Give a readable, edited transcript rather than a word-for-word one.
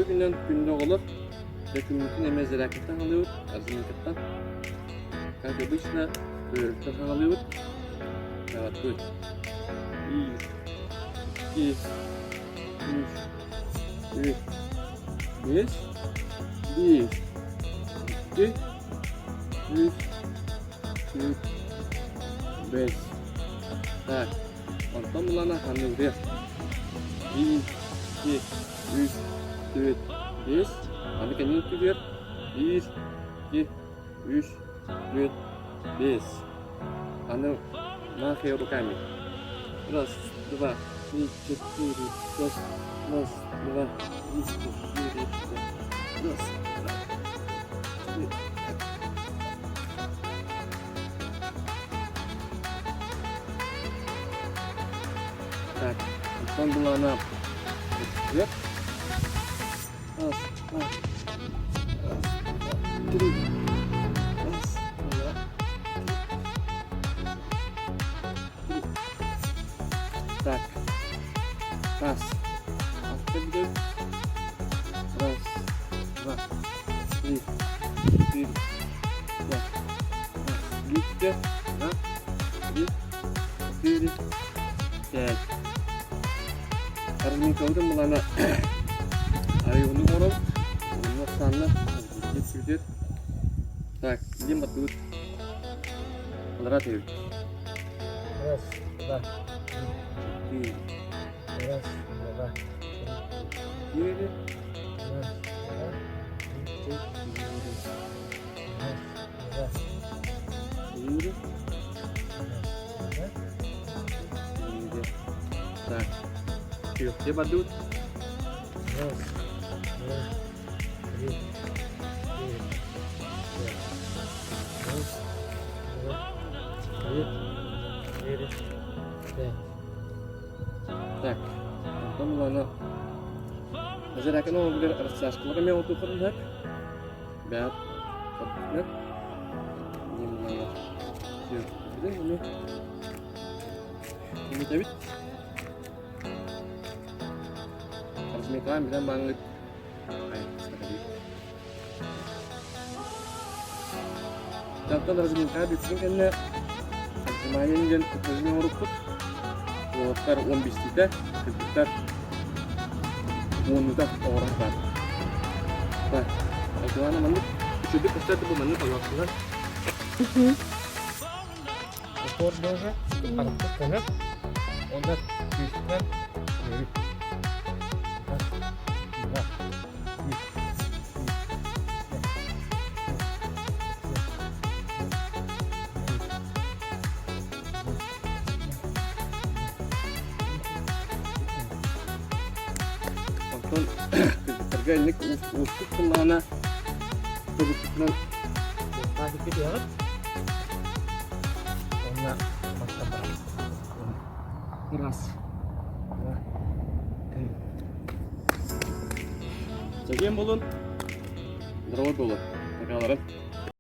Үтүө күнүнэн күндү оҕолор! Дьэ күммүтүн эмиэ зарядкаттан хаалыыбыт, разминкаттан. Как обычно, көөрүттэн хаалыыбыт. Давай, Биир, икки, үс, үс, биэс, биир, икки, үс, үс, бэс. Так, онтон булана ханыырыах. Биир, икки, үс, түөрт, биэс. Аны кэннин өттүгэр биир, икки, үс, түөрт, биэс. Аны махай руками. Раз, два, три, четыре, пять. Раз, два, три, четыре, пять. Раз, два, три. Так, онтон булана Раз, два, раз, два, три. Раз, два, три. Так, раз. Аттыбыт. Раз, два, три, четыре, пять. Раз, бүттэ. Два, три, четыре, пять. Разминкабытын былаана арыйыһыны оҥорон, онно ахсаанна сүтэр. Так, диэн баттыбыт. Квадрат эбит. Раз, два, три, четыре. Раз, два, три, Четыре. Раз, два, три, четыре. Раз, два, Четыре. раз, два. Четыре. Так. Күөхтэ бардыбыт. Раз, два, три, четыре, пять. Раз, два, три, четыре, пять. Так. Онтон булана Азеракын оҥорбутугар растяжкалар эмиэ отуоххутун сөп. Бэт көрбүтүнэн. Немного Бүтүн Эбит. Разминкалаан бүтэн бааҥҥыт Дьантан разминкаҕа бүтсүн кэннэ отжимание диэн упражнение оҥорбуппут. Уолаттар уон биэстиитэ, кыргыттар уоннута оҥорон баар. Так, Айгылаана маннык үчүгэйдик көстөр бу маннык ойуохтулар. Упор тоже харахпыт көнө. Онно күүстэн үөрүт. Раз, два, три, четыре, пять, шесть, семь, восемь, Онтон кыргыттарга инник уустук сыллаҕына тобуккутунан Диэҕит. Уонна мантан барабыт. Раз, два, три. Чэгиэн буолун, здоровой буолун. Пока.